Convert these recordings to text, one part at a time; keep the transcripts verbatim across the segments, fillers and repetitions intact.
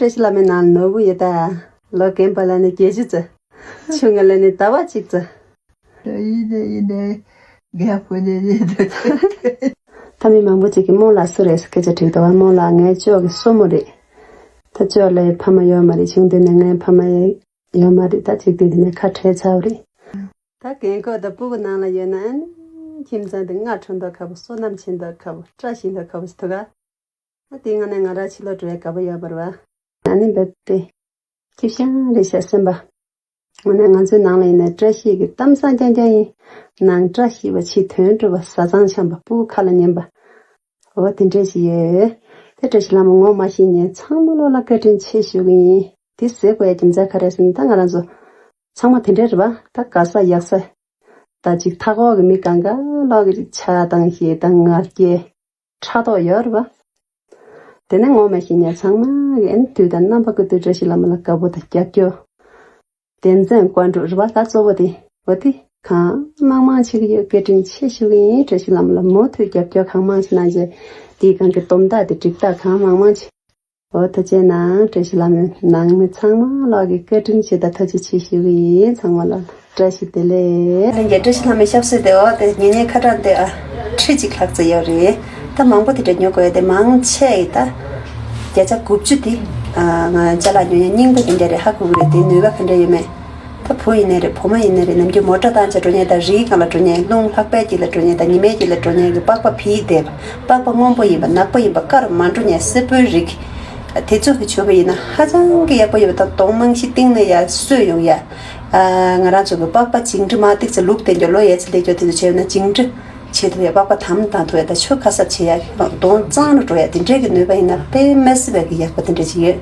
བཀྲ་ཤིས་བླ་མའི་ནང་ནོར་བུ་ཡོད་ད། ལོ་རྒན་པ་ལ་ནི་བརྒྱད་ཅུ་ཙམ། ཆུང་ང་ལ་ནི་ཟླ་བ་གཅིག་ཙམ། ད་ཡིན་ནའི་ཡིན་ནའི་རྒན་པོ་ནི་ཡིན་ད། ད་མི་མང་པོ་ཅིག་གིས་རྨོ་ལགས་སུ་རེད་ཟེར་སྐད་ཆ་དྲིས་འདུག་བ། རྨོ་ལགས་ངའི་ཅོག་གི་སྲུ་མོ་རེད། ད་ཅོག་ལ་ཡི་ཕ་མ་ཡོད་མ་རེད། ཆུང་དུས་ནས་ངའི་ཕ་མ་ཡི་ཡོད་མ་རེད། ད་ཅིག་དུས་དེ་ནས་ཁ་བྲལ་ཚར་བ་རེད། ད་རྒན་གོག་དང་སྤུ་གུ་ནང་ལ་ཡོད་ན་ཨ་ནི་ཁྱིམ་ཚང་དེ་སྔ་དྲོ་མདོག་ཁ་པོ། བསོད་ནམས་ཆེ་མདོག་ཁ་པོ། བཀྲ་ཤིས་མདོག་ཁ་པོ་ཞིག་འདུག་ག་ཨ་དེའི་སྔ་ནས་ང་རང་ཕྱི་ལོགས་འགྲོ་ཡ་དགའ་པོ་ཡོད་པ་རེད་བ། ཨ་ནི་འབད་དེ་ཁྱི་སྤྱང་རེད་ཤག་སེམས་པ། དངོས་གནས་ང་ཚོའི་ནང་ལ་ཡིན་ན་བཀྲ་ཤིས་ཀྱི་གཏམ་བཟང་རྐྱང་རྐྱང་ཡིན། ནང་བཀྲ་ཤིས་པ། ཕྱི་དོན་གྲུབ་པ། བཟའ་ཚང་འཆམ་པ། སྤུ་གུ་ཁ་ལ་ཉན་པ། འོ་དེ་འདྲས་ཞིག་ཡོད། དེ་བཀྲ་ཤིས་བླ་མ་ངོ་མ་ཤེས་མཁན་ཚང་མ་ལོག་ལ་བཀའ་དྲིན་ཆེ་ཞུ་གི་ཡིན། དེ་ཟེར་དགོས་ཡ་རྒྱུ་མཚན་ག་རེ་ཟེར་ན། ད་ང་རང་ཚོ་ཚང་མ་དེ་འདྲས་རེད་བ། ད་དགའ་ས་ཡག་ས། ད་ཅིག་མཐའ་འཁོར་གྱི་མི་གང་ག་ལོག་གི་ཆགས་སྡང་ཞེ་སྡང་ང་རྒྱལ་ཕྲག་དོག་ཡོད་རེད་བ། དེ་ནས་ངོ་མ་ཤེས་མཁན་ཚང་མ་གིས་ཨ་ནི་དུས་དང་རྣམ་པ་ཀུན་ཏུ་བཀྲ་ཤིས་བླ་མ་ལ་དགའ་པོ་དང་རྒྱབ་སྐྱོར། བདེན་འཛིན་བཀའ་འགྲུབ་རེད་བ། ད་གཙོ་བོ་དེ་འོ་དེ་གང་མང་མང་བྱེད་ཀྱི་ཡོད། བཀའ་དྲིན་ཆེ་ཞུ་གི་ཡིན། བཀྲ་ཤིས་བླ་མ་ལ་མུ་མཐུད་རྒྱབ་སྐྱོར་གང་མང་བྱེད་གནང་བྱས། དེའི་སྒང་གི་དོན་དག་དེ་འགྲིག་ཐག་གང་མང་མང་བྱེད། འོ་ཐུགས་རྗེ་གནང་། བཀྲ་ཤིས་བླ་མའི་ནང་མི་ཚང་མ་ལོག་གི་བཀའ་དྲིན་ཆེ་དང་ཐུགས་རྗེ་ཆེ་ཞུ་གི་ཡིན། ཚང་མ་ལོག་བཀྲ་ཤིས་བདེ་ལེགས། ལྷན་རྒྱས་བཀྲ་ཤིས་བླ་མའི་ཞབས་སོར་དེ་འོ་དེ་ཉེ་ཉེ་ཁ་གྲངས་དེ་ཨ་ཁྲི་གཅིག་ལྷག་ཙམ་ཡོད་རེད། ད་མང་པོ་དེ་འདྲ་ཉོ་དགོས་ཡ་དེ་མང་ཆེ་ཡི་ད་བརྒྱ་ཆ་དགུ་བཅུ་དེ་ཨ་ང་ཅ་ལག་ཉོ་ཡ་རྙིང་པ་དེ་འདྲ་རེད། ཧ་གོ་གི་རེད། དེ་ནུས་པ་ག་འདྲ་ཡོད་མེད། ད་བུ་ཡིན་ནའི་རེད། བུ་མོ་ཡིན་ནའི་རེད། ནམ་རྒྱུན་མོ་ཊ་བཏང་བྱས་འགྲོ་མཁན་དང་། རིའི་སྒང་ལ་འགྲོ་མཁན། རླུང་ལྷགས་པའི་དཀྱིལ་ལ་འགྲོ་མཁན་དང་། ཉི་མའི་དཀྱིལ་ལ་འགྲོ་མཁན་གྱི་པགས་པ་ཕིའི་འདེབས་པ། པགས་པ་སྔོན་པོ་ཡིན་པ། ནག་པོ་ཡིན་པ། དཀར་མ་འགྲོ་མཁན་སེར་པོའི་རིགས། དེ་ཚོ་གིས་བྱུགས་པ་ཡིན་ན་ཧ་ཅང་གི་ཡག་པོ་ཡོད་པ་དང་། གདོང་རྨང་གཞི་གཏིང་ནས་ཡར་གསོས་ཡོང་ཡ། ཨ་ང་རང་ཚོ་གི་པགས་པ་བྱིངས་འགྲོས་མར་ཏོག་ཙམ་ལུག་བསྟན་རྒྱུ། ལོ་ཡར་ཚེ་ལས་རྒྱུ་དེ་ཚོ་བྱས་ཡོད་ན་བྱིངས་འགྲོས་བྱེད་ཐུབ་ཡ། པགས་པ་དམ་བཏང་ཐུབ་ཡ་དང་། ཆུ་ཁ་གསབ་བྱེད་ཡ། གདོང་གཙང་རུ་འགྲོ་ཡ་དེ་འདྲའི་གི་ནུས་པ་ཡིན་ན་དཔེ་མི་སྲིད་པའི་གི་ཡག་པོ་དེ་འདྲ་ཅིག་ཡོད།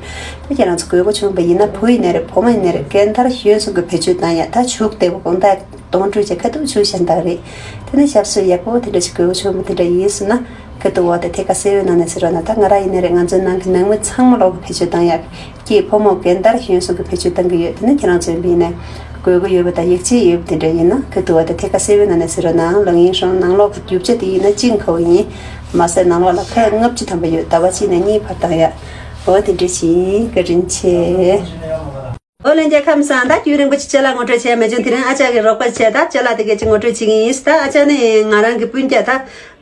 ད་ཁྱེད་རང་ཚོ་དགོས་མཁོ་བྱུང་བ་ཡིན་ན། བུ་ཡིན་ནའི་རེད། བུ་མོ་ཡིན་ནའི་རེད། རྒན་དར་གཞོན་གསུམ་གྱིས་བེད་སྤྱོད་བཏང་ཡ། ད་བྱུག་བདེ་པོ་དགོང་དག་གདོང་བཀྲུས་བྱས་ཁ་ཐུག་བྱུག་གཞན་དག་རེད། དེ་ནས་ཞབས་སོར་ཡག་པོ་དེ་འདྲ་ཞིག་དགོས་མཁོ་བྱུང་བ་དེ་འདྲ་ཡིན་སོང་ན། ཁ་ཐུག་འོག་དེ་ཐད་ཀར་གསལ་བོའི་ནང་ནས་གཟིགས་རོགས་གནང་། ད་ང་རང་ཡིན་ནའི་རེད། ང་ཚོའི་ནང་གི་ནང་མི་ཚང་མ་ལོག་གིས་བེད་སྤྱོད་བཏང་ཡ། སྐྱེས་ཕོ་མོ་རྒན་དར་གཞོན་གསུམ་གྱིས་བེད་སྤྱོད་བཏང་གི་ཡོད། དེ་ནས་ཁྱེད་རང་ཚོ་ཡིན་པ་ཡིན་ན་དགོས་མཁོ་ཡོད་པ་དང་ཡིད་ཆེས་ཡོད་པ་དེ་འདྲ་ཡིན་ན། ཁ་ཐུག་འོག་དེ་ཐད་ཀར་གསལ་བོའི་ནང་ནས་གཟིགས་རོགས་གནང་། ལག་གཡས་གཞུང་ནང་ལོགས་ཀྱི་རྒྱུ་ཆ་དེ་ཡིན་ན་ཅིང་ཁའོ་ཡིན། མ་ཟད་ནང་ལོགས་ལ་ཁལ་ལྔ་བཅུ་ཐམ་པ་ཡོད། ཟླ་བ་གཅིག་ནས་གཉིས་བར་བཏང་ཡ། འོ་དེ་འདྲ་ཞིག་བཀའ་དྲིན་ཆེ། འོ་ལྷན་རྒྱས་ཁམས་བཟང་། ད་རྒྱུན་རིང་པོ་ཅིག་ཅ་ལག་ངོ་སྤྲོད་བྱས་མེད་བྱུང་། དེ་རིང་ཨ་ཅག་གིས་རོགས་པ་བྱས། ད་ཅ་ལག་དེ་གས་ཅིག་ངོ་སྤྲོད་བྱེད་ཀྱི་ཡིན། ད་ཨ་ཅག་ནི་ང་རང་གི་སྤུན་ཀྱག་ད་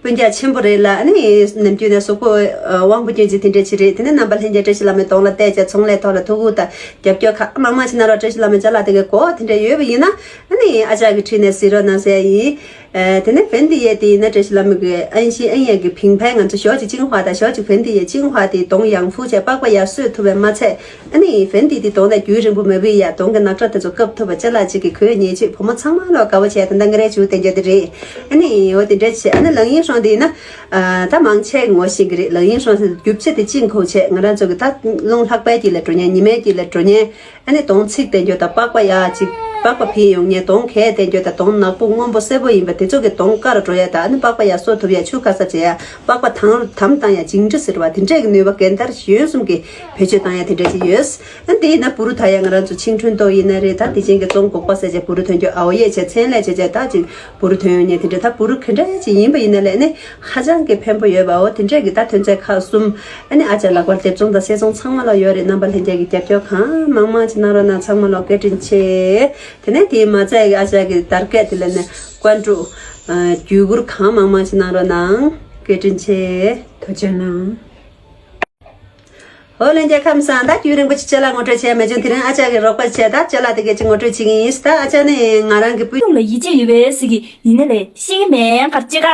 སྤུན་ཀྱག་ཆེན་པོ་རེད་ལ། ཨ་ནི་ནམ་རྒྱུན་ནས་གཟུགས་པོ་ཨ་དབང་པོ་སྐྱོན་ཅིག་དེ་འདྲ་ཅིག་རེད། དེ་ནས་རྣམ་པ་ལྷན་རྒྱས་བཀྲ་ཤིས་བླ་མའི་གདོང་ལ་བལྟས་བྱས་ཚོང་ལས་ཐོག་ལ་ཐུགས་ཁུར་དང་རྒྱབ་སྐྱོར་གང་མང་མང་ཅིག་གནང་རོགས། བཀྲ་ཤིས་བླ་མའི་ཅ་ལག་དེ་གས་གོ་དེ་འདྲ་ཡོད་པ་ཡིན་ན། ཨ་ནི་ཨ་ཅག་གི་འཁྲིས་ནས་གཟིགས་རོགས་གནང་ཟེར་ཡ་ཡིན། ཨ་དེ་ནས་ཧྥན་ཏི་ཡའི་དེ་ཡིན་ན་བཀྲ་ཤིས་བླ་མ་གི་ཨན་ཤི་ཨན་ཡའི་གི་ཕིང་ཕན་ང་ཚོ་ཞོགས་ཀྱི་ཅིང་ཧྭ་དང་ཞོགས་ཀྱི་ཧྥན་ཏི་ཡའི་ཅིང་ཧྭ་དེ་གདོང་ཡང་ཧྥུ་བྱས་པགས་པ་ཡར་གསོས་ཐུབ་པས་མ་ཚད། ཨ་ནི་ཧྥན་ཏི་དེ་གདོང་ལ་རྒྱུན་རིང་པོ་མ་བུད་ཡ། གདོང་གི་ནག་ཁྲ་དེ་ཚོ་བཀབ་ཐུབ་པ་ཅ་ལག་ཅིག་གི་གོ་ཉེ་ཆོས་བུ་མོ་ཚང་མ་ལོག་དགའ་བོ་བྱས། ད་ལྟ་ང་རའི་ཇུས་བསྟན་རྒྱུ་དེ་རེད། ཨ་ནི་འོ་དེ་འདྲ་བྱས། ཨ་ནི་ལག་གཡས་གཞུང་དེ་ཡིན་ན་ཨ་ད་མང་ཆེ་ངོ་ཤེས་ཀྱི་རེད། ལག་གཡས་གཞུང་ཟེར་རྒྱུ་ཆ་དེ་ཅིང་ཁའོ་བྱས། ང་རང་ཚོ་གི་ད་རླུང་ལྷགས་པའི་དཀྱིལ་ལ་འགྲོ་མཁན། ཉི་མའི་དཀྱིལ་ལ་འགྲོ་མཁན། ཨ་ནི་གདོང་ཚིག་བསྟན་རྒྱུ་དང་། པགས་པ་ཡར་ཅིག་པགས་པ་ཕིང་ཡོང་མཁན། གདོང་གས་བསྟན་རྒྱུ་དང་། གདོང་ནག་པོ་སྔོན་པོ་སེར་པོ་ཡིན་པ་དེ་ཚོ་གི་གདོང་དཀར་འགྲོ་ཡ་དང་། ཨ་ནི་པགས་པ་ཡར་གསོ་ཐུབ་ཡ། ཆུ་ཁ་གསབ་བྱེད་ཡ། པགས་པ་དམ་དམ་བཏང་ཡ། བྱིང་འགྲོས་ཟེར་བ་དེ་འདྲས་ཀྱི་ནུས་པ་རྒན་དར་གཞོན་གསུམ་གྱིས་བེད་སྤྱོད་བཏང་ཡ་དེ་འདྲས་ཅིག་ཡོད། ཨ་ནི་དེ་ཡིན་ན་བུ་རུ་ཐོན་ཡ། ང་རང་ཚོ་ཆིང་ཁྲོན་ཏོག་ཡིན་ན་རེད། ད་དེ་ཅན་གྱི་ཙོང་སྒོག་པ་ཟེར་བྱས་བུ་རུ་ཐོན་རྒྱུ། ཨའོ་ཡེ་བྱས་མཚན་ལས་བྱས་བྱས་ད་ཅིག་བུ་རུ་ཐོན་ཡོང་མཁན་དེ་འདྲས། ད་བུ་རུ་ག་འདྲས་ཅིག་ཡིན་པ་ཡིན་ན་ལས་ནི་ཧ་ཅང་གི་ཕན་པོ་ཡོད་པའོ། དེ་འདྲས་ཀྱི་ད་ཐོན་རྫས་ཁག་གསུམ། ཨ་ནི་ཨ་ཅག་ལག་པར་སྡེབ་ཚོང་དང་བཟོ་ཚོང་ཚང་མ་ལོག་ཡོད་རེད། རྣམ་པ་ལྷན་རྒྱས་ཀྱིས་རྒྱབ་སྐྱོར་གང་མང་མང་ཅིག་གནང་རོགས་གནང་། ཚང་མ་ལོག་བཀའ་དྲིན་ཆེ། དེ་ནས་དེ་མ་ཚད་ཀྱི་ཨ་ཅག་གི་དར་སྐད་དེ་ལ་ནི་ཀོན་ཀྲུ་ཨ་བརྒྱུད་བསྐུར་གང་མང་མང་ཞིག་གནང་རོགས་གནང་། བཀའ་དྲིན་ཆེ། ཐུགས་རྗེ་གནང་། ཨོ་ལྷན་རྒྱས་ཁམས་བཟང་། ད་རྒྱུན་རིང་པོ་ཅིག་ཅ་ལག་ངོ་སྤྲོད་བྱས་མེད་བྱུང་། དེ་རིང་ཨ་ཅག་གིས་རོགས་པ་བྱས། ད་ཅ་ལག་དེ་གས་ཅིག་ངོ་སྤྲོད་བྱེད་ཀྱི་ཡིན། ད་ཨ་ཅག་ནི་ང་རང་གི་སྤུན་ཡོངས་ལ་ཡིད་ཆེས་ཡོད་པས་ཟེར་གྱི་ཡིན་ནི་ལས་ཤེས་ཀྱི་མེད་གར་ཅི་ག་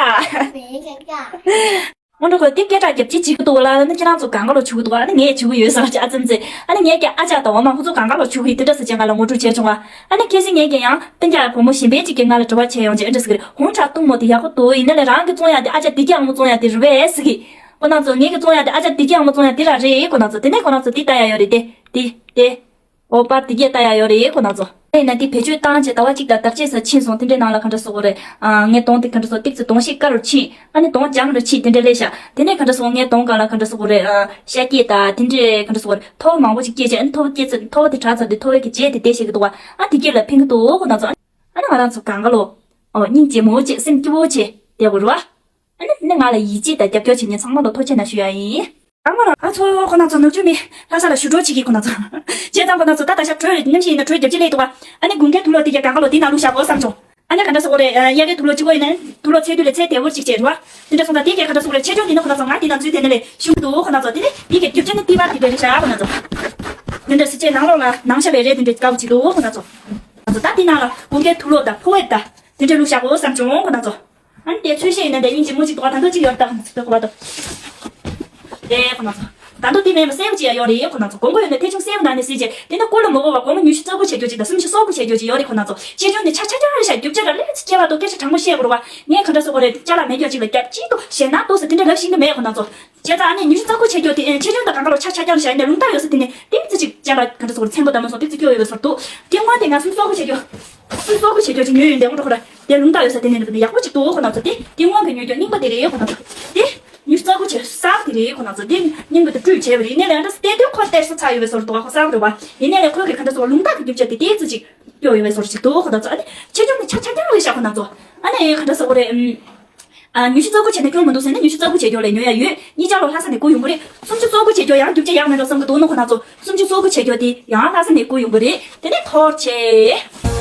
སྔོན་འགྲོ་ཁོས་དེ་སྐད་གྲགས་རྒྱབ་ཀྱི་བྱེད་ཀྱི་འདུག་ལ། ཨ་ནི་ཁྱེད་རང་ཚོ་གང་ག་ལོ་བྱེད་ཀྱི་འདུག་ཨ་ནི་ངས་བྱེད་ཀྱི་ཡོད་ཟེར་གྱི་ཨ་ཙི་ཙི། ཨ་ནི་ངས་ཀྱང་ཨ་ཅག་དང་འོ་མ་ཁོ་ཚོ་གང་ག་ལོ་བྱེད་ཀྱི་ཡོད་དེ་འདྲ་ཟེར་བྱས་ང་ལ་ངོ་སྤྲོད་བྱས་བྱུང་བ། ཨ་ནི་ཁ་སང་ངས་ཀྱང་ཡང་སྤུན་ཀྱག་བུ་མོ་གཞན་པ་ཅིག་གིས་ང་ལ་དྲི་བ་བྱས་ཡོང་བྱས་ཨ་འདྲ་ཟེར་གྱི་རེད། ཧུང་ཁྲག་གཏུམ་མོ་དེ་ཡག་པོ་འདུག་ཡིན་ན་ལས་རང་གིས་བཙོང་ཡ་དེ་ཨ་ཅག་བདེ་སྐྱིད་ཨ་མ་བཙོང་ཡ་དེ་རེད་པས་ཟེར་གྱི། ཁོ་རང་ཚོ་ངེད་ཀྱིས་བཙོང་ཡ་དེ་ཨ་ཅག་བདེ་སྐྱིད་ཨ་མ་བཙོང་ཡ་དེ་རང་རེད། ཁོ་རང་ཚོ་དེ་ནས་ཁོ་རང་ཚོ་དེ་ལྟ་ཡ་ཡོད་རེད་དེ། དེ་དེ། འོ་པར་དེ་གས་ལྟ་ཡ་ཡོད་རེད་ཁོ་རང་ཚོ། དེ་ཡིན་ན་དེ་བེད་སྤྱོད་བཏང་རྗེས་ཟླ་བ་གཅིག་དང་ལྡབ་རྗེས་ས་ཕྱིན་སོང་། དེ་འདྲའི་ནང་ལ་ག་འདྲ་བཟོ་དགོས་རེད། ཨ་ངའི་གདོང་དེ་ག་འདྲ་བཟོ། ཏིག་ཙི་གདོང་ཤེད་དཀར་རུ་ཕྱིན། ཨ་ནི་གདོང་ལྗང་རུ་ཕྱིན། དེ་འདྲ་ལས་ཤག་དེ་ནས་ག་འདྲ་བཟོ། ངའི་གདོང་སྒང་ལ་ག་འདྲ་བཟོ་དགོས་རེད། ཨ་ཤ་སྐྱེས་དང་དེ་འདྲའི་ག་འདྲ་བཟོ་དགོས་རེད། ཐོ་བ་མང་པོ་ཞིག་སྐྱེས་བྱས། ཨ་ནི་ཐོ་བ་སྐྱེས་ཚར། ཐོ་བ་དེ་དྲག་ཚར་དུས་ཐོ་བའི་གི་རྗེས་དེ་བསྡད་བྱེད་ཀྱི་འདུག་བ། ཨ་དེ་གས་ལ་ཕན་གི་འདུག་ཁོ་རང་ཚོ། ཨ་ནི་ང་རང་ཚོ་གང་ག་ལོ། ཨོ་སྙིང་རྗེ་མོ་བྱས་སེམས་སྐྱིད་པོ་བྱས་བསྡད་དགོས་རེད་བ། ཨ་ནི་ནི་ང་ལ་ཡིད་ཆེས་དང་རྒྱབ་སྐྱོར་བྱེད་མཁན་ཚང་མ་ལ་ཐུགས་རྗེ་གནང་ཞུ་ཡ་ཡིན། ཨ་མ་རང་ཨ་ཚོ་ཁོ་ན་ཚོ་ནུབ་ཆུ་མི་ལྷ་ས་ལ་ཞུ་འགྲོ་བྱེད་ཀྱི་ཁོ་ན་ཚོ། བྱས་ཙང་ཁོ་ན་ཚོ་ད་ད་ཤ་དྲོད་ནམ་ཞིག་ཡིན་ན་དྲོད་རྒྱབ་ཀྱི་ལས་འདུག་བ། ཨ་ནི་དགུན་ཁའི་དུག་ལོག་དེ་གའི་གང་ག་ལོ་དེ་ནང་བླུགས་བཞག་དགོས་བསམ་བྱུང་། ཨ་ནི་ག་འདྲ་སོ་གོ་རེད། དབྱར་ཁའི་དུག་ལོག་གཅིག་པོ་ཡིན་ན་དུག་ལོག་ཚད་དུས་ལས་ཚད་བདེ་བོར་ཅིག་བྱས་རེད་བ། དེ་འདྲ་སོང་ཙང་དེ་གའི་ག་འདྲ་སོ་གོ་རེད། ཆེ་ཆུང་དེ་ནི་ཁོ་ན་ཚོ་ང་དེ་ནང་ཚུད་དེ་ནི་ལས་ཞུ་གི་འདུག་ཁོ་ན་ཚོ་དེ་ནི་དེ་གའི་རྒྱུ་ཆ་ནི་ཏི་བ་དེ་འདྲ་རེད་ཤག་ཁོ་ན་ཚོ། དེ་འདྲ་སི་ཆེ་ནང་ལོགས་ལ་ནང་ཤ་ལས་རེད། དེ་འདྲ་དཀར་པོ་ཅིག་འདུག་ཁོ་ན་ཚོ། ཁོ་ན་ཚོ་ད་དེ་ནང་ལ་དགུན་ཁའི་དུག་ལོག་དང་ཕོ་བེབ་དང་དེ་འདྲ་བླུགས་བཞག་དགོས་བསམ་བྱུང་ཁོ་ན་ཚོ། ཨ་ནི་དེ་ཚོད་ཤེས་ཡིན་ན་དེ་དབྱིན་ཇི་མོ་ཅིག་འདུག་ག་ད་འདོད་ཅིག་ཡོད་ད་ཁོ་ན་ཚོ་དེ་གོ་བ་དོ། དེ་ཁོ་ན་ཚོ། ད་དུང་དེ་མེད་པ་སེར་པོ་ཅིག་ཡང་ཡོད་རེད་ཁོ་ན་ཚོ། གོང་གོ་ཡོད་ན་ཐེ་ཆུང་སེར་པོ་ནང་ནས་སྲིད་ཅེས་དེ་ནི་ཀུ་ལ་མོ་གོ་བ་སྒོར་མོ་ཉི་ཤུ་རྩ་དགུ་བྱེད་རྒྱུ་ཅིག་དང་སུམ་ཅུ་སོ་དགུ་བྱེད་རྒྱུ་ཅིག་ཡོད་རེད་ཁོ་ན་ཚོ། ཆེ་ཆུང་ནི་ཆ་ཆ་ཆ་རེད་ཤག་རྒྱུ་ཆ་ར་ལས་ཚིག་སྐྱེ་བ་དང་སྐད་ཆ་དྲང་མོ་བཤད་དགོས་རེད་བ། ངས་ག་འདྲ་ཟེར་དགོས་རེད། ཅ་ལག་མེད་རྒྱུ་ཅིག་ལ་རྒྱབ་ཅིག་ཏུ་ཞེད་སྣང་ཏོག་ཙམ་དེ་འདྲ་ལབ་ཤེས་ཀྱི་མེད་ཁོ་ན་ཚོ། བྱས་ཙང་ཨ་ནི་ཉི་ཤུ་རྩ་དགུ་བྱེད་རྒྱུ་དེ་ཆེ་ཆུང་དང་གང་ག་ལོ་ཆ་ཆ་རྐྱང་རེད་ཤག་ཡིན་ནའི་རླུང་རྟ་ཡོད་ས་དེ་ནི་ཏིག་ཙི་ཅིག་ཅ་ལག་ག་འདྲ་ཟེར་དགོས་རེད། ཚན་པོ་དང་མ་སོང་ཏིག་ཙི་སྐྱོ་ཡོད་པའི་ཟུར་དུ། སྐྱེ་དངོས་དེ་ང་སུམ་ཅུ་སོ་དགུ་བྱེད་རྒྱུ། སུམ་ཅུ་སོ་དགུ་བྱེད་རྒྱུ་ཅིག་ཉོས་ཡོད་འདི་འོང་འགྲོ་ཁོ་ར། དེ་རླུང་རྟ་ཡོད་ས་དེ་ནས་ཡག་པོ་ཅིག་འདུག་ཁོ་ན་ཚོ། དེ་སྐྱེ་དངོས་ཀྱི་ཉོ་རྒྱུ་རྙིང་པ་དེ་རེད་ཁོ་ན་ཚོ། དེ་ཉི་ཤུ་རྩ་དགུ་བྱེད་གསར་དེ་རེད་ཁོ་ན་ཚོ། དེ་རྙིང་པ་དེ་བཀྲུས་བྱས་པ་རེད། ཡིན་ནའི་ལས་ཨ་འདྲ་སྟེ་དེ་ཁོ་སྟེར་ས་ཚར་ཡོད་པའི་ཟུར་དུ་ཁོ་གསར་རེད་བ། ཡིན་ནའི་ལས་ཁོའི་གི་ག་འདྲ་ཟེར་དགོས་རླུང་རྟ་གི་རྒྱུ་ཆ་དེ་ཏིག་ཙི་ཅིག་སྐྱོ་ཡོད་པའི་ཟུར་ཅིག་འདུག་ཁོ་ན་ཚོ། ཨ་ནི་ཆེ་ཆུང་ནི་ཆ་ཆ་རྐྱང་རེད་ཤག་ཁོ་ན་ཚོ། ཨ་ནི་ག་འདྲ་ཟེར་དགོས་རེད། ཨམ། ཨ། ཉི་ཤུ་རྩ་དགུ་བྱས་ན་སྐྱོ་མི་འདུག་ཟེར་ན་ཉི་ཤུ་རྩ་དགུ་བྱེད་རྒྱུ་ལས་ཉོ་ཡ་ཡོད། གཉིས་ཆ་ལོ་ལྷ་ས་ནས་བསྐུར་ཡོང་གི་རེད། སུམ་ཅུ་སོ་དགུ་བྱེད་རྒྱུ་ཡང་རྒྱུ་ཆ་ཡག་མེད་འགྲོ་བསམ་གི་འདུག་ནོ་ཁོ་ན་ཚོ། སུམ་ཅུ་སོ་དགུ་བྱེད་རྒྱུ་དེ་ཡང་ལྷ་ས་ནས་བསྐུར་ཡོང་གི་རེད། དེ་ནས་འཐོར་བྱས།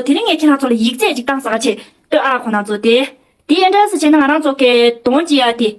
དེ་རིང་ངས་ཁྱེད་རང་ཚོ་ལ་ཡིག་ཚད་ཅིག་བཏང་ཟ་ག་ཆེ། ལྟོས་ཨ་ཁོ་ན་ཚོ་དེ། དེ་ཨེ་འདྲ་སེ་བྱས་ན་ང་རང་ཚོ་གི་དོང་ཅི་ཡ་དེ།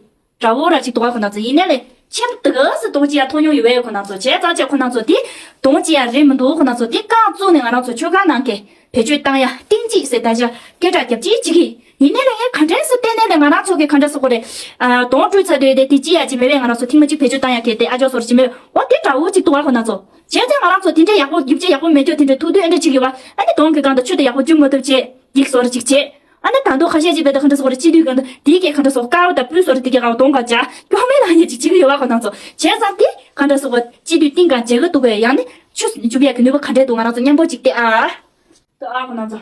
དགྲ་བོ་ར་ཅིག་འདུག་ག་ཁོ་ན་ཚོ་ཡིན་ནའི་ལས་ཁྱིམ་དུ་ག་སེ་དོང་ཅི་ཡ་ཐོག་མྱོང་ཡོད་པས་ཁོ་ན་ཚོ་བྱས་ཙང་བྱས་ཁོ་ན་ཚོ་དེ་དོང་ཅི་ཡ་རེད་མི་འདུག་ཁོ་ན་ཚོ་དེ་རྐང་བཙུགས་ནས་ང་རང་ཚོ་མཆོད་ཁང་ནང་གི་བེད་སྤྱོད་བཏང་ཡ་ཏིང་ཅིག་སེ་ད་ཅ་སྐད་གྲགས་རྒྱབ་ཅིག་ཅིག་གི་ཡིན་ནའི་ལས་ངས་ག་འདྲ་སེ་བལྟས་ནའི་ལས་ང་རང་ཚོ་གི་ག་འདྲ་སེ་གོ་རེད། ཨ་དོང་བཀྲུས་ཚར་དུས་དེ་དེ་ཅི་ཡ་ཅིག་མེད་པས་ང་རང་ཚོ་ཐེངས་མ་གཅིག་བེད་སྤྱོད་བཏང་ཡ་གི་དེ་ཨ་ཅོ་སོར་ཅིག་མེད་འོ་དེ་དགྲ་བོ་ཅིག་འདུག་ག་ཁོ་ན་ཚོ་བྱས་ཙང་ང་རང་ཚོ་དེ་འདྲ་ཡག་པོ་རྒྱུ་ཆ་ཡག་པོ་མེད་ཅོ་དེ་འདྲ་ཐུག་དུས་ཨེ་འདྲ་ཅིག་ཡོད་བ་ཨ་ནི་དོང་གི་སྒང་དུ་ཆུ་དེ་ཡག་པོ་རྒྱུ་མ་ཐུབ་བྱས་ཡིག་སོར་ཅིག་བྱས། ཨ་ནི་ད་དུང་ཁ་ཤས་ཅིག་བས་ད་ག་འདྲ་སོགས་རེ་སྤྱི་འཐུས་གང་དུ་དེའི་གས་ག་འདྲ་སོགས་དཀར་བ་དང་སྤུས་སོགས་རེ་དེ་གས་ག་བ་གདོང་ག་འཇའ་སྐྱོ་མེད་ལ་ཡ་ཅིག་ཅིག་ཡོད་བ་ཁོ་ན་ཚོ་བྱས་ཙང་དེ་ག་འདྲ་སོགས་སྤྱི་འཐུས་གཏིང་ག་མཇལ་གི་འདུག་གས་ཡང་ནི་ཆུ་འཇུབ་ཡ་གི་ནུས་པ་ག་འདྲས་འདུག་ང་རང་ཚོ་མཉམ་པོ་ཅིག་བལྟས་ཨ། ད་ཨ་ཁོ་ན་ཚོ་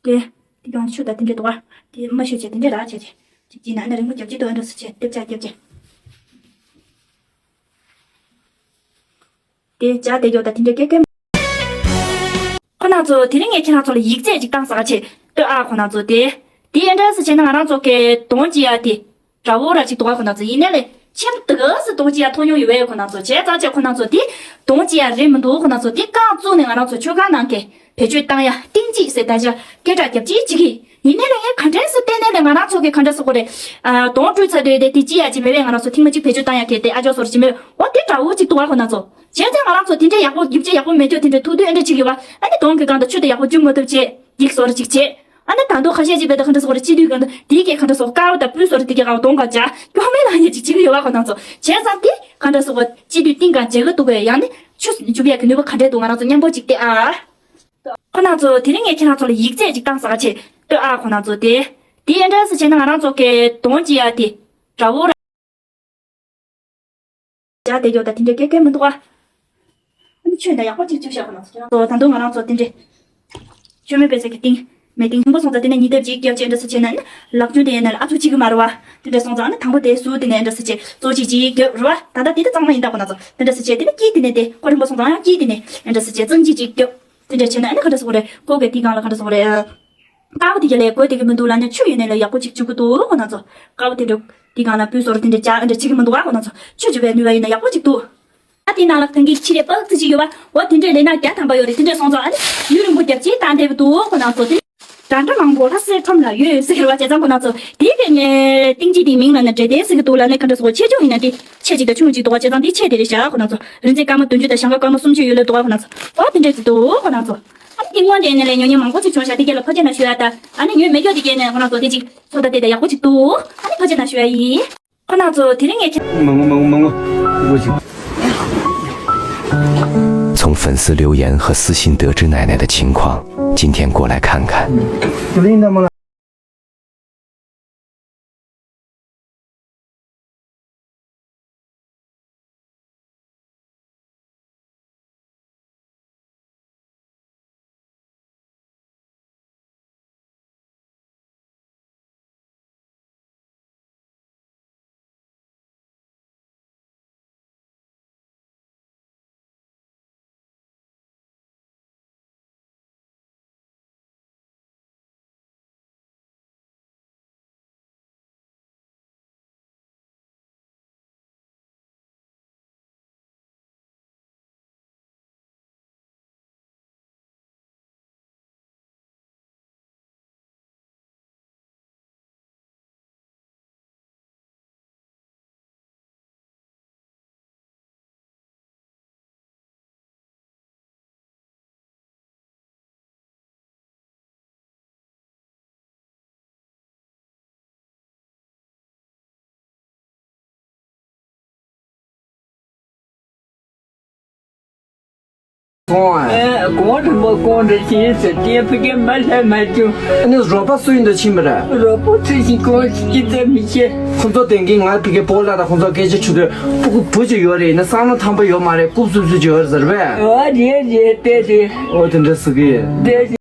དེ་དེ་གང་ཆུ་ད་དེ་འདྲས་འདུག་ཨ། དེ་མ་ཤོད་བྱས་དེ་འདྲས་ར་བྱས་བྱས་ཅིག་ཅིག་ན་ཨ་ནི་རིང་པོ་རྒྱབ་ཅིག་ཏུ་ཨ་འདྲ་སུ་བྱས་ལྟེབ་ཆག་རྒྱབ་བྱས། དེ་བྱ་དེ་ཡོད་ད་དེ་འདྲའི་སྐད་སྐད། ཁོ་ན་ཚོ་དེ་རིང་ངས་ཁྱེད་རང་ཚོ་ལ་ཡིག་ཚད་ཅིག་བཏང་ཟ་ག་ཆེ། ལྟོས་ཨ་ཁོ་ན་ཚོ་དེ། དེ་ཨེ་འདྲ་སེ་བྱས་ན་ང་རང་ཚོ་གི་དོང་ཅི་ཡ་དེ། དགྲ་བོ་ར་ཅིག་འདུག་ག་ཁོ་ན་ཚོ་ཡིན་ནའི་ལས་ཁྱིམ་དུ་ག་སེ་དོང་ཅི་ཡ་ཐོག་མྱོང་ཡོད་པས་ཁོ་ན་ཚོ་བྱས་ཙང་བྱས་ཁོ་ན་ཚོ་དེ་དོང་ཅི་ཡ་རེད་མི་འདུག་ཁོ་ན་ཚོ་དེ་རྐང་བཙུགས་ནས་ང་རང་ཚོ་མཆོད་ཁང་ནང་གི་བེད་སྤྱོད་བཏང་ཡ་ཏིང་ཅིག་སེ་ད་ཆ་སྐད་གྲགས་རྒྱབ་ཅིག་ཅིག་གི་ཡིན་ནའི་ལས་ངས་ག་འདྲས་སེ་བལྟས་ནའི་ལས་ང་རང་ཚོ་གི་ག་འདྲས་སེ་གོ་རེད། ཨ་དོང་བཀྲུས་ཚར་དུས་དེ་དེ་ཅི་ཡ་ཅིག་མེད་པས་ང་རང་ཚོ་ཐེངས་མ་གཅིག་བེད་སྤྱོད་བཏང་ཡ་གི་དེ་ཨ་ཅོ་སོར་ཅིག་མེད་འོ་དེ་དགྲ་བོ་ཅིག་འདུག་ག་ཁོ་ན་ཚོ་བྱས་ཙང་ང་རང་ཚོ་དེ་འདྲས་ཡག་པོ་རྒྱུ་ཆ་ཡག་པོ་མེད་ཅོ་དེ་འདྲས་ཐུག་དུས་ཨེ་འདྲས་ཅིག་ཡོད་བ་ཨ་ནི་དོང་གི་སྒང་དུ་ཆུ་དེ་ཡག་པོ་རྒྱུ་མ་ཐུབ་བྱས་ཡིག་སོར་ཅིག་བྱས། ཨ་ནི་ད་དུང་ཁ་ཤས་ཅིག་བས་ད་ག་འདྲ་སོགས་རེ་སྤྱི་འཐུས་གང་དུ་དེའི་སྐད་ག་འདྲ་སོགས་དཀར་བ་དང་སྤུས་སོགས་རེ་དེ་གའི་གའི་གདོང་ག་འཇའ་སྐྱོ་མེད་ལ་ཡ་ཅིག་ཅིག་ཡོད་བ་ཁོ་ན་ཚོ་བྱས་ཙང་དེ་ག་འདྲ་སོགས་སྤྱི་འཐུས་གཏིང་ག་མཇལ་གི་འདུག་གས་ཡང་ནི་ཆུ་འཇུབ་ཡ་གི་ནུས་པ་ག་འདྲས་འདུག་ང་རང་ཚོ་མཉམ་པོ་ཅིག་བལྟས་ཨ། ཁོ་ན་ཚོ་དེ་རིང་ངས་ཁྱེད་རང་ཚོ་ལ་ཡིག་ཚད་ཅིག་བཏང་ཟ་ག་ཆེ་ལྟོས་ཨ་ཁོ་ན་ཚོ་དེ། དེ་ཨེ་འདྲ་སེ་བྱས་ན་ང་རང་ཚོ་གི་གདོང་ཅི་ཡ་དེ་དགྲ་བོ་ར། བྱ་དེ་ཡོད་ད་དེ་འདྲའི་སྐད་སྐད་མི་འདུག་ཨ། ཨ་ནི་ཆོས་འདྲ་ཡག་པོ་ཅིག་བཅུག་བཞག་ཁོ་ན་ཚོ་ཁྱེད་རང་ཚོ་ད་དུང་ང་རང་ཚོ་དེ་འདྲའི་ཆོས་མེད་པའི་ཚིག་གི་སྟེང་མེད་སྟེང་ཆེན་པོ་སོང་ཙང་དེ་ནས་ཉིས་ལྟར་ཅིག་རྒྱབ་ཅིག་འདྲ་སུ་བྱས་ན་ནི་ལག་རྒྱུན་དེ་ཡིན་ན་ལ་ཨ་ཚུགས་གཅིག་གི་མ་རེད་བ། དེ་འདྲ་སོང་ཙང་ཨ་ནི་དང་པོ་དེ་སུ་དེ་ནས་འདྲ་སུ་བྱས་གཙོ་གཅིག་ཅིག་རྒྱབ་རེད་བ། ད་ལྟ་དེ་ད་གཙང་མ་ཡིན་ད་ཁོ་ན་ཚོ་དེ་འདྲ་སུ་བྱས་དེ་ནི་དཀྱིལ་དེ་ནས་དེ་ཁོ་རིང་པོ་སོང་ཙང་ཡང་དཀྱིལ་དེ་ནས་འདྲ་སུ་བྱས་གཙང་གཅིག་ཅིག་རྒྱབ། དེ་འདྲ་བྱས་ན་ཨ་ནི་ག་འདྲ་སོང་རེད་ཁོ་གི་དེ་སྒང་ལ་ག་འདྲ་སོང་རེད། དཀར་པོ་དེ་ག་ལས་དགོས་དེ་གི་མི་འདུག་ལ་ནི་ཆུ་ཡིན་ནའི་ལ་ཡག་པོ་ཅིག་བྱུག་གི་འདུག་ཁོ་ན་ཚོ། དཀར་པོ་དེ་འདྲ་དེ་སྒང་ལ་སྤུས་སོར་དེ་འདྲ་ཅག་འདྲ་བྱེད་གི་མི་འདུག་ཨ་ཁོ་ན་ཚོ། ཆུ་བྱུག་པའི་ནུས་པ་ཡིན་ན་ཡག་པོ་ཅིག་འདུག་ཨ་དེ་ནང་ལ་ཐང་གི་ཁྱི་རེ་པགས་ཙི་ཅིག་ཡོད་པ་འོ་དེ་འདྲ་ལས་ན་བརྒྱ་ཐམ་པ་ཡོད་རེད། དེ་འདྲ་སོང་ཙང་ཨ་ནི་ཡུན་རིང་པོ་རྒྱབ་ཅིག་བཏང་བསྡད་པ་འདུག་ཁོ་ན་ཚོ་དེ། འདྲ་འདྲ་མང་པོ་ལྷ་སའི་ཁྲོམ་ལ་ཡོད་ཟེར་བ་བྱས་ཙང་ཁོ་ན་ཚོ་དེའི་ཐད་ནས་གཏིང་སྐྱེས་དེའི་མིང་ལ་ནི་འབྲས་ལྡན་ཟེར་གི་འདུག་ལ་ནི་ག་འདྲ་སོགས་ཆེ་ཆུང་ཡིན་ན་དེ་ཆེ་གཅིག་དང་ཆུང་གཅིག་འདུག་བ་བྱས་ཙང་དེ་ཆེ་དེ་རེད་བཞག་ཁོ་ན་ཚོ་རིན་ཆེན་སྐར་མ་བདུན་ཅུ་དང་ཞང་ཁ་སྐར་མ་སུམ་ཅུ་ཡོད་ལ་འདུག་བ་ཁོ་ན་ཚོ་ཨོ་དེ་འདྲ་ཅིག་འདུག་ཁོ་ན་ཚོ། ཨ་ནི་དེ་སྔོན་དེ་ནས་ལས་ཉོ་མཁན་མང་པོ་ཅིག་བྱུང་ཤག་དེ་གས་ལ་ཕ་ཆེ་ན་ཞུ་ཡ་ད་ཨ་ནི་ཉོས་མེད་རྒྱུ་དེ་གས་ནས་ཁོ་ན་ཚོ་དེ་ཅིག་ཚོད་ལྟ་དེ་ད་ཡག་པོ་ཅིག་འདུག་ཨ་ནི་ཕ་ཆེ་ན་ཞུ་ཡ་ཡིན། ཁོ་ན་ཚོ་དེ་རིང་ངས་ཁྱེད། མང་པོ་མང་པོ་མང་པོ་སྒོ་ཕྱེ། 从粉丝留言和私信得知奶奶的情况，今天过来看看。ཁོང་ཨ། ཨེ། གོང་དུ་མ་གོང་དུ་ཕྱིན་ཟེར་ཏེ་ཕ་གི་མ་ལྷད་མ་བྱུང་། ཨ་ནི་རོགས་པ་སུ་ཡིན་དུ་ཕྱིན་པ་རེད། རོགས་པོ་ཚུལ་བཞིན་གོང་ཞིག་ཙམ་མི་ཤེས། ཁོང་ཚོ་དེང་གི་ང་ཕ་གི་སྤོ་ལགས་དང་ཁོང་ཚོ་སྐད་ཆ་བྱུང་དུས་སྤུ་གུ་བུ་ཅིག་ཡོད་རེད་ཡིན་ན་བསམ་བློ་ཐང་པོ་ཡོད་མ་རེད། རྐུབ་སུབ་སུབ་ཅིག་ཡོད་རེད་ཟེར་བས། ཨོ་རེད་རེད་དེ་རེད། ཨོ་དེ་འདྲ་ཟེར་གི་ཡོད། དེ་རེད།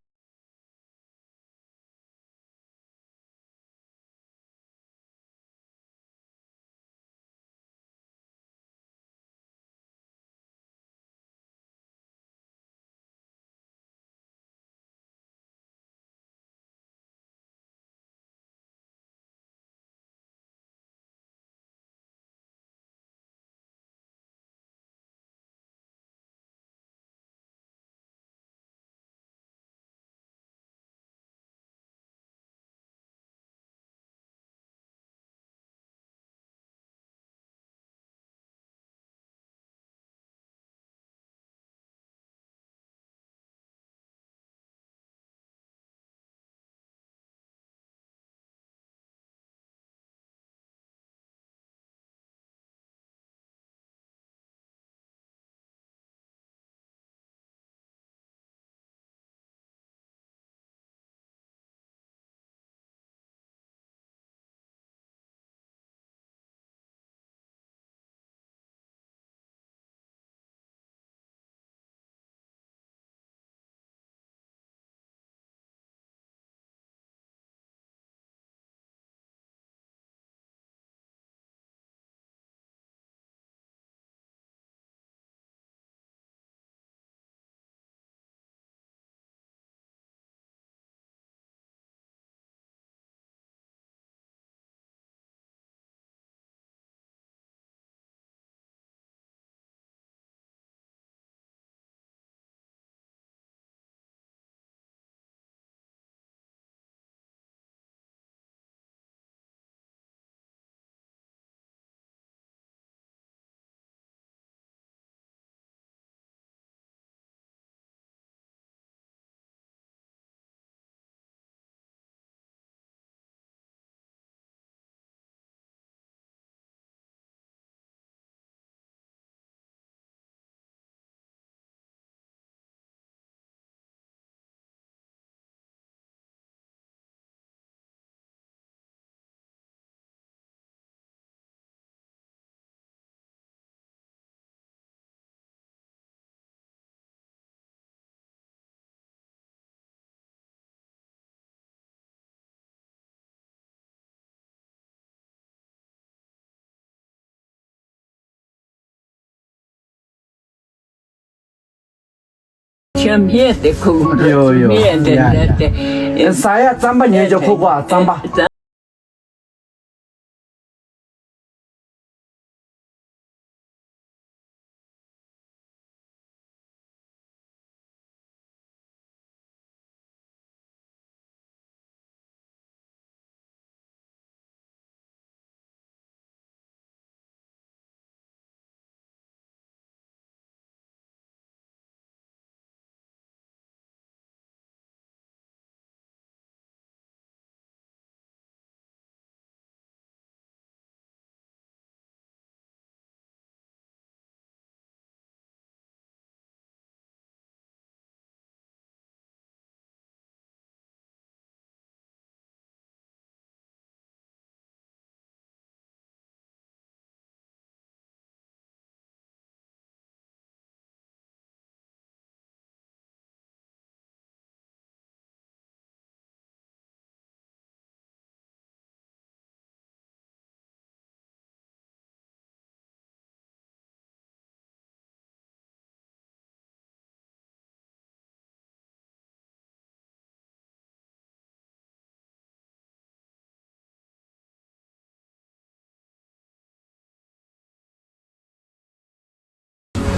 ཆམ་ཧེ་དེ་ཁུག་ཡོ་ཡོ། ཧེ་དེ་ཡ་དེ་ཡ། དེ། ཟ་ཡ་རྩམ་པ་ཉོས་ཀྱང་ཁུག་པ་རྩམ་པ།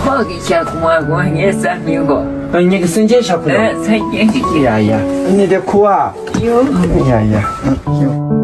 ཕག་གི་ཤ་ཁུ་མ་གོ་ངས་ཟ་མི་གོ་ཨ་ཉི་གི་སེམས་ཅན་ཤ་ཁུ་ཨ་ཡ། སེམས་ཅན་ཞིག་གི་ཡ་ཡ། ཨ་ནི་དེ་ཁུ་བ། ཡོ། ཡ་ཡ། ཨ།